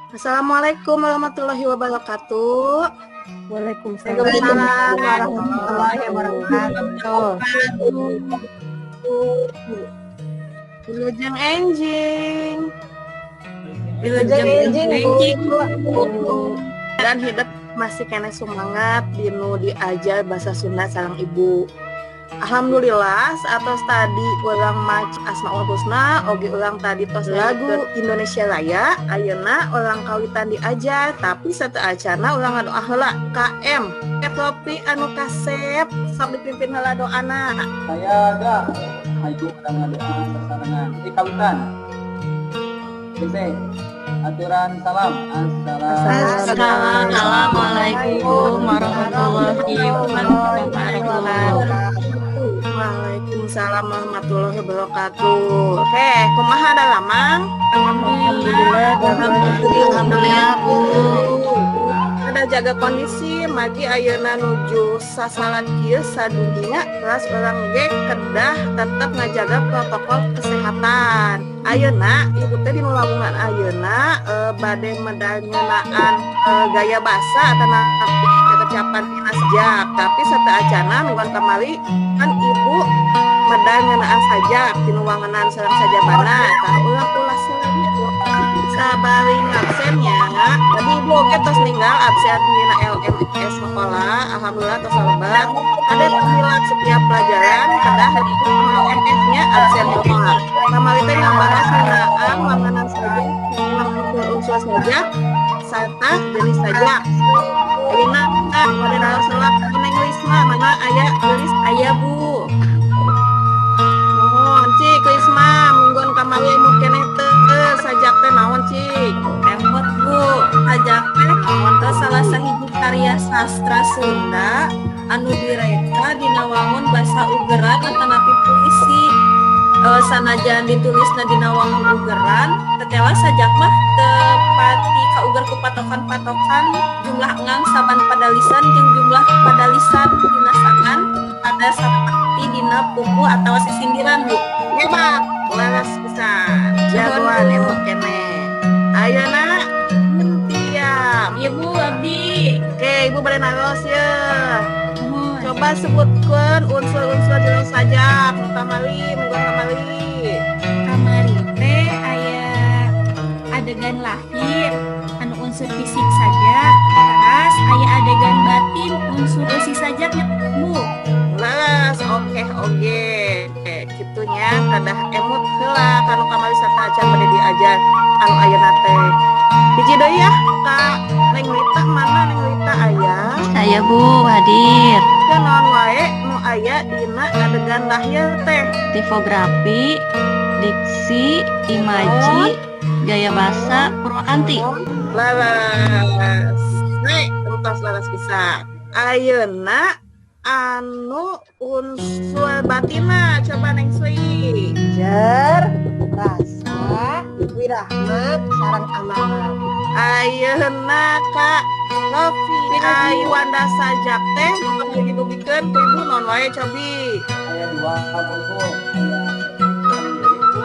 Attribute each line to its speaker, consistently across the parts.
Speaker 1: Assalamualaikum warahmatullahi wabarakatuh.
Speaker 2: Waalaikumsalam.
Speaker 1: Waalaikumsalam warahmatullahi wabarakatuh. Wilujeng enjing.
Speaker 2: Wilujeng enjing,
Speaker 1: Bu. Dan hidep masih keneh semangat dinu diajar bahasa Sunda sareng Ibu. Alhamdulillah, saatos tadi urang maca Asmaul Husna, oge urang tadi tos lagu Indonesia Raya, ayeuna urang kawitan diajar, tapi sateuacanna urang ngadoa heula KM. Topi anu kasep sok dipimpin heula doana.
Speaker 3: Saya dah maju urang ngadoa sasarengan. Kawitan. Bese. Aturan salam.
Speaker 4: Assalamualaikum warahmatullahi wabarakatuh.
Speaker 1: Waalaikumsalam warahmatullahi wabarakatuh. Oke, kumaha daramang?
Speaker 4: Alhamdulillah. Alhamdulillah, Bu.
Speaker 1: Ada jaga kondisi magi ayeuna nuju sasalat kieu sadunia, kelas urang ge kedah tetep ngajaga protokol kesehatan. Ayeuna Ibu teh dinu lawungan ayeuna bade medal ngeunaan gaya basa atanapi kekecapan dina sajak, tapi sateuacanna mingguan kamari kan Ibu medal ngeunaan sajak dinu wangenan sareng sajabana. Tah, urang ulas sabari ngabsennya. Tadi Ibu oge tos ninggal absen dina LMS sekolah, alhamdulillah tos lebat. Ada hilap setiap pelajaran kedah LMS nya absen doa. Kamari teh ngabahas ngeunaan wangenan sajak, unsur sajak serta jenis sajak. Ayeuna bade naros heula ka Neng Risma, mana aya gelis?
Speaker 4: Aya, Bu.
Speaker 1: Mohon, Cik Risma, mingguan kamari emut keneh teu sajak teh naon, Cik?
Speaker 4: Emut, Bu. Sajak teh naon teh salah sahiji karya sastra Sunda anu direka dina wangun basa ugeran atanapi puisi. Sanajan ditulisna dina wangun ugeran, tetela sajak mah teu pati kauger ku patokan-patokan jumlah engang saban padalisan jeung jumlah padalisan dina sangan ada saperti dina pupuh atawa sisindiran, Bu.
Speaker 1: Hebat, leres pisan. Jagoan emut keneh. Ayeuna Cynthia.
Speaker 4: Iya, Bu, abdi.
Speaker 1: Oke, Ibu bade naros ye. Coba sebutkan unsur-unsur jero sajak nu kamari, mingguan kamari.
Speaker 5: Kamari teh aya adegan lahir anu unsur fisik sajak, terus aya adegan batin unsur eusi sajaknya, Bu.
Speaker 1: Leres, oke oge. Kitu nya, kedah emut heula kanu kamari sateuacan bade diajar anu ayeuna teh. Hiji deui ya, ka Neng Rita, mana Neng Rita aya?
Speaker 4: Saya, Bu, hadir.
Speaker 1: Ke naon wae nu aya dina adegan lahir teh?
Speaker 4: Tipografi, diksi, imaji, gaya basa, purwakanti.
Speaker 1: Leres. Nek, entos leres pisan. Ayeuna anu unsur batina, coba Neng Sri.
Speaker 2: Jer, rasa, wirahmat, sareng amanat.
Speaker 1: Ayeuna ka Novi Aywanda, sajak teh nu kamari didugikeun ku Ibu naon wae, cobi?
Speaker 3: Aya dua, Bu. Aya Bu.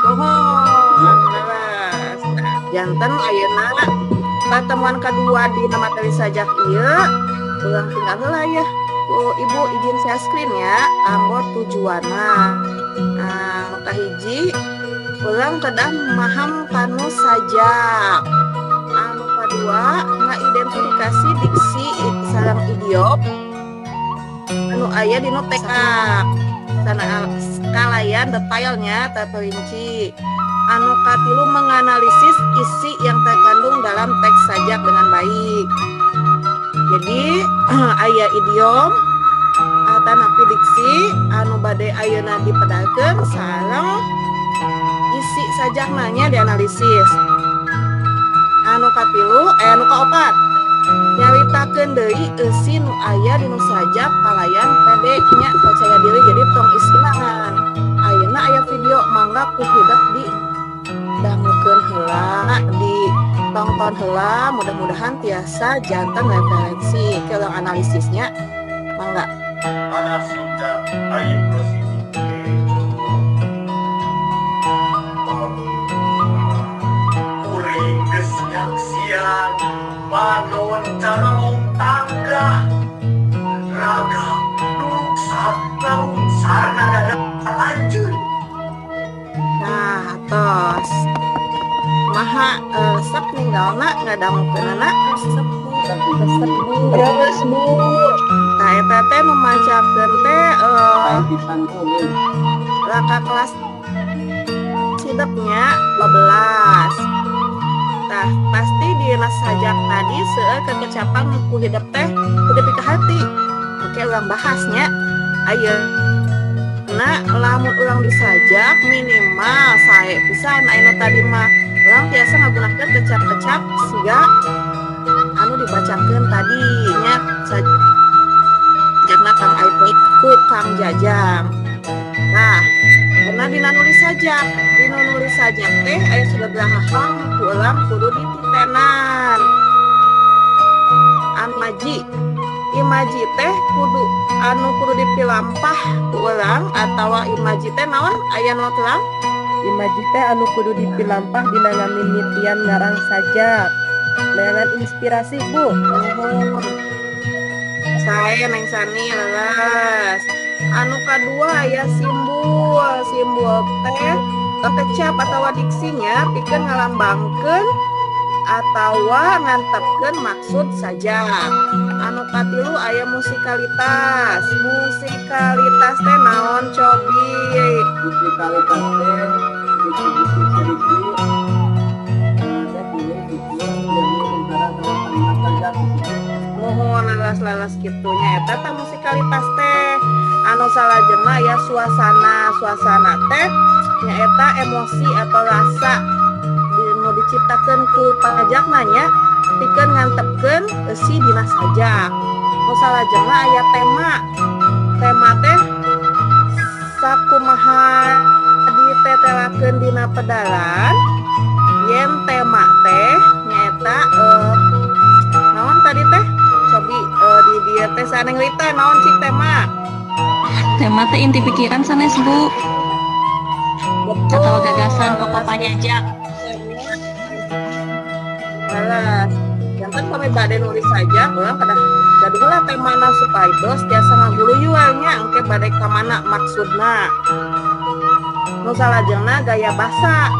Speaker 3: Bu.
Speaker 1: Mohon leres. Nah, janten ayeuna pertemuan kedua di materi sajak ieu urang tinggal heula ya. Ku Ibu izin share screen ya kanggo tujuanna. Nah, nu kahiji urang kedah maham kanu sajak. Anu kadua ngaidentifikasi diksi sareng idiom anu aya dina teks sana kalayan detailnya terperinci. Anu katilu menganalisis isi yang terkandung dalam teks sajak dengan baik. Jadi aya idiom atanapi diksi anu bade ayeuna dipedalkeun sareng isi sajakna nya dianalisis. Anu katilu anu kaopat nyaritakeun deui eusi nu aya dinu sajak kalayan pede nya, percaya diri, jadi tong isinan. Ayeuna aya video, mangga ku hidep di dangukeun heula, ditonton heula, mudah-mudahan tiasa janten referensi ke analisisnya, mangga.
Speaker 6: Tanah Sunda Air Prosingi Kejo. Kasihan panon caromong tangga raga nuruksa ngarungsar dada anjeun.
Speaker 1: Nah, tos. Maha resep ninggalna ngadangukeunana?
Speaker 4: Resep, Bu.
Speaker 2: Resep, Bu.
Speaker 1: Leres, Bu. Tah, eta teh nu macakeun teh
Speaker 3: Sae pisan, Bu, euy.
Speaker 1: Raka kelas hidepnya 12. Tah, pasti dina sajak tadi seueur kekecapan ku hidep teh kudu dipikahati. Oke, urang bahasnya. Ayeuna lamun urang disajak minimal sae pisan anu tadi mah urang biasa ngagunakeun kecap-kecap siga anu dibacakeun tadi nya, sajakna Kang Aipon ku Kang Jajang. Nah, karena dina nulis sajak, dina nulis sajak teh aya sababaraha hal ku urang kudu dititenan. Imaji, imaji teh kudu anu kudu dipilampah ku urang atawa imaji teh naon, aya nu terang?
Speaker 2: Imaji teh anu kudu dipilampah dina ngamimitian ngarang sajak. Neangan inspirasi, Bu.
Speaker 1: Nuhun. Sae, Neng Sani, leres. Anu kadua aya simbol. Simbol teh kecap atau diksinya pikeun ngalambangkeun atawa ngantepkeun maksud sajak. Anu katilu aya musikalitas. Musikalitas teh naon, cobi?
Speaker 3: Musikalitas teh diksi-diksi diksi teh pilih gitu jadi antara sama kalimat sajak gitu.
Speaker 1: Muhun, leres-leres kitunya, eta teh musikalitas teh. Anu salajengna aya suasana. Suasana teh nyaeta emosi atau rasa nu diciptakeun ku pajakna nya pikeun ngantepkeun eusi dina sajak. Nu salajengna aya tema. Tema teh sakumaha ditetelakeun dina pedalan yen tema teh nyaeta naon tadi teh, cobi di dieu teh saneng Rita, naon cik tema?
Speaker 7: Tema teh inti pikiran sanes, Bu?
Speaker 1: Betul.
Speaker 7: Atau gagasan pokok panyajak.
Speaker 1: Leres. Janten pami bade nulis sajak, urang kedah gaduh heula temana supados tiasa ngaguluyuan nya engke bade ka mana maksudna. Nu salajengna gaya basa.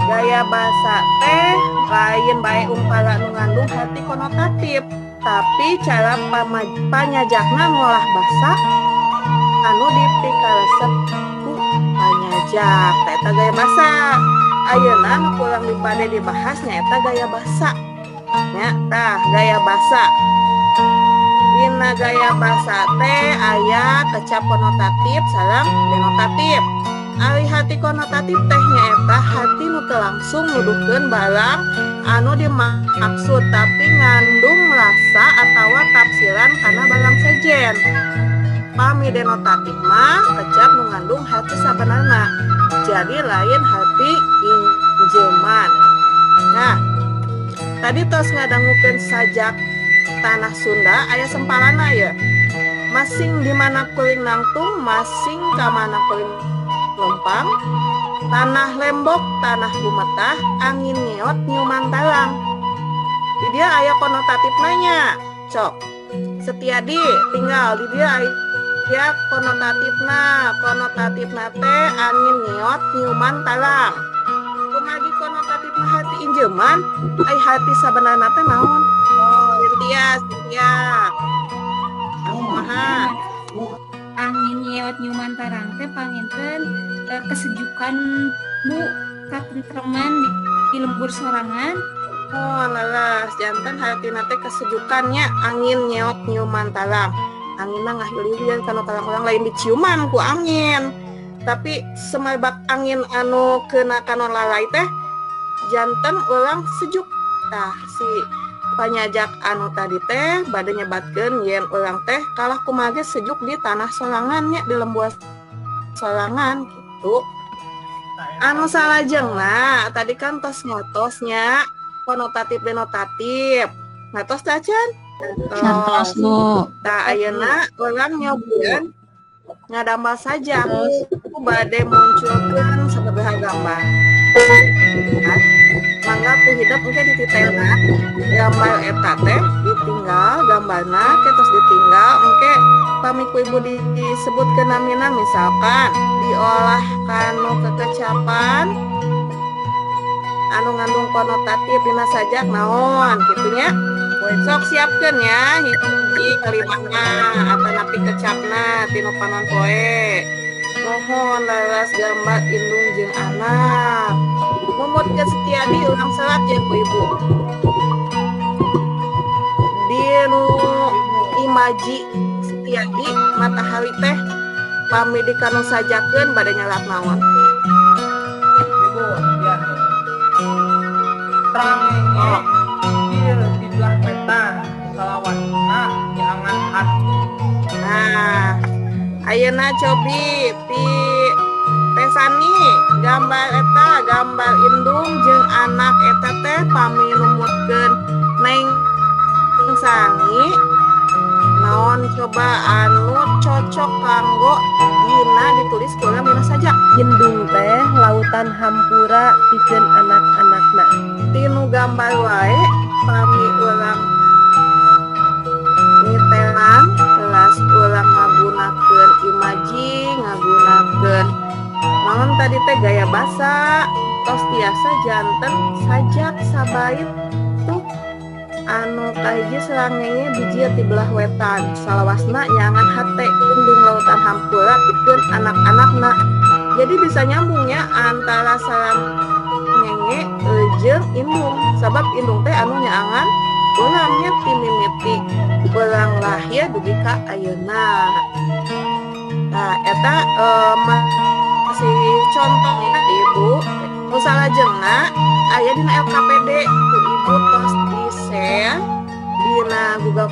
Speaker 1: Gaya basa teh lain bae ungkara nu ngandung harti konotatif, tapi cara panyajakna ngolah basa anu dipikaresep ku panyajak. Tah, eta gaya basa. Ayeuna nu kurang dipade dibahas nyaeta gaya basa. Nya, tah gaya basa. Dina gaya basa teh aya kecap konotatif sareng denotatif. Ari harti konotatif teh nyaeta harti nu teu langsung nuduhkeun barang anu dimaksud tapi ngandung rasa atawa tafsiran kana barang sejen. Pami denotatif mah kecap nu ngandung harti sabenarna. Jadi lain harti injeman. Nah, tadi tos ngadangukeun sajak Tanah Sunda aya sempalana ya. Masing di mana kuring nangtung, masing ka mana kuring lempang, tanah lembok, tanah gumetah, angin ngeot nyiuman talang. Di dia aya konotatif nanya. Cok. Setiadi tinggal di dia aya konotatifna, konotatifna teh angin ngeot nyiuman talang. Kumargi konotatifna harti injeman, ai harti sabenarna teh naon? Oh, Cynthia, Cynthia. Kumaha?
Speaker 5: Angin nyeot nyiuman tarang teh panginten kesejukan, Bu, katentreman di lembur sorangan.
Speaker 1: Oh, leres, janten hartina teh kesejukannya angin nyeot nyiuman talang. Anginna ngahiliwir kana talang urang, lain diciuman ku angin. Tapi semerbak angin anu kena kana lalai teh janten urang sejuk. Tah, si panyajak anu tadi teh bade nyebatkeun yen urang teh kalah kumaha sejuk di tanah sorangan nya, di lembur sorangan gitu. Anu salajengna tadi kan tos ngatosnya konotatif denotatif. Ngatos tacan?
Speaker 7: Ngantos, Bu.
Speaker 1: Tah, ayeuna urang nyobian ngadamel sajak. Bade munculkeun sababaraha gambar. Kan? Ditinggal ku hidep engke dititelna gambar eta teh, ditinggal gambarna ke, terus ditinggal engke pami ku ibu disebutkeun namina, misalkan diolah kanu kekecapan anu ngandung konotatif dina sajak naon kitu nya. Sok siapkeun ya hiji kalimatna atanapi kecapna tinu panon poe. Mohon leres gambar indung jeung anak. Numutkeun Setiadi, urang serat ya ku ibu. Dinu imaji Setiadi, matahari teh pami dikanu sajakeun bade nyelak naon?
Speaker 3: Ibu, ya. Srengenge bijil di belah wetan, salawasna nyaangan hate.
Speaker 1: Nah, ayeuna cobi ti Teh Sani, gambar eta, gambar indung jeung anak eta teh pami numutkeun Neng Sani naon coba anu cocok kanggo dina ditulis ku urang dina sajak?
Speaker 2: Indung teh lautan hampura pikeun anak-anakna.
Speaker 1: Tinu gambar wae pami urang nitelan teras urang ngagunakeun imaji, ngagunakeun naon tadi teh, gaya basa, tos tiasa janten sajak sabait tuh. Anu kahiji, srengenge bijil ti belah wetan, salawasna nyaangan hate, indung lautan hampura pikeun anak-anakna. Jadi bisa nyambungnya antara srengenge jeung indung, sabab indung teh anu nyaangan urangnya ti mimiti urang lahir dugi ka ayeuna. Nah, eta masih contohnya ibu. Nu salajengna aya dina LKPD, ku ibu tos di share dina Google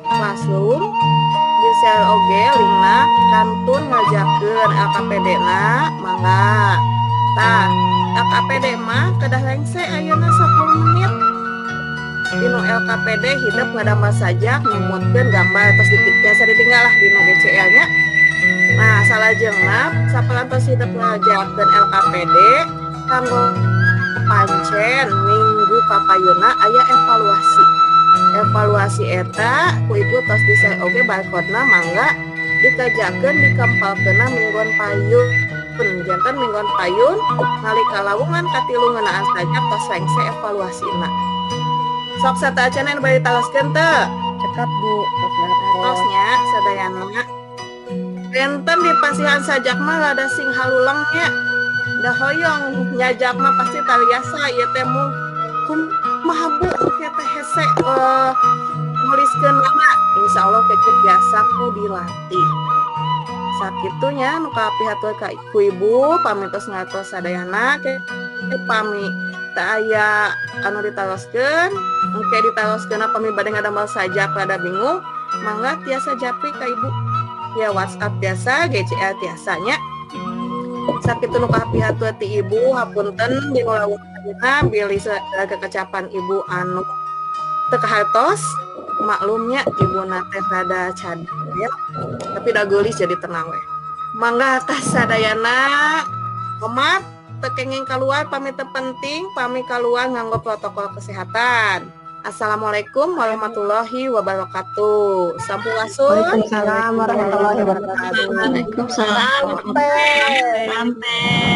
Speaker 1: Classroom, di share oge linkna, kantun ngajakeun LKPD na mangga. Tah, LKPD mah kedah lengse ayeuna 10 menit. Dinu LKPD hidep ngadamel sajak numutkeun gambar tos biasa ditinggal lah dinu GCL nya. Nah, salajengna saparantos hidep ngajakeun LKPD, kanggo pancen minggu kapayuna aya evaluasi. Evaluasi eta ku ibu tos di-share oge barcode-na, mangga dikajakeun, dikempalkeunna minggon payun. Janten minggon payun nalika lawungan katilu ngeunaan sajak tos rengse evaluasina. Sok, sateuacan anu bade ditaroskeun teu?
Speaker 2: Cekap, Bu, tos ngartos.
Speaker 1: Tosnya sadayana. Benten di pasihan sajak mah rada sing haluleng nya. Da hoyong nyajak mah pasti tariasa ieu teh mung kumaha Bu kieu teh hese nuliskeun nama. Insyaallah kece biasa ku dilatih. Sakitunya nu kapihatur ka ku ibu, pami tos ngartos sadayana ke, pami teu aya anu ditaroskeun, engke ditaroskeun pami bade ngadamel sajak rada bingung, mangga tiasa japri ka ibu ya, WhatsApp tiasa, GCL tiasa nya. Sakitu nu kapihatur ti ibu, hapunten dina lawung ayeuna bilih kekecapan ibu anu teu kahartos. Maklumnya ibuna teh rada cadel, tapi da geulis jadi tenang we. Mangga kasadayana komat, teu kenging keluar pami teu penting, pami keluar nganggo protokol kesehatan. Assalamualaikum warahmatullahi wabarakatuh. Sampurasun.
Speaker 8: Waalaikumsalam warahmatullahi wabarakatuh.
Speaker 7: Waalaikumsalam.
Speaker 1: Sampai.
Speaker 7: Sampai.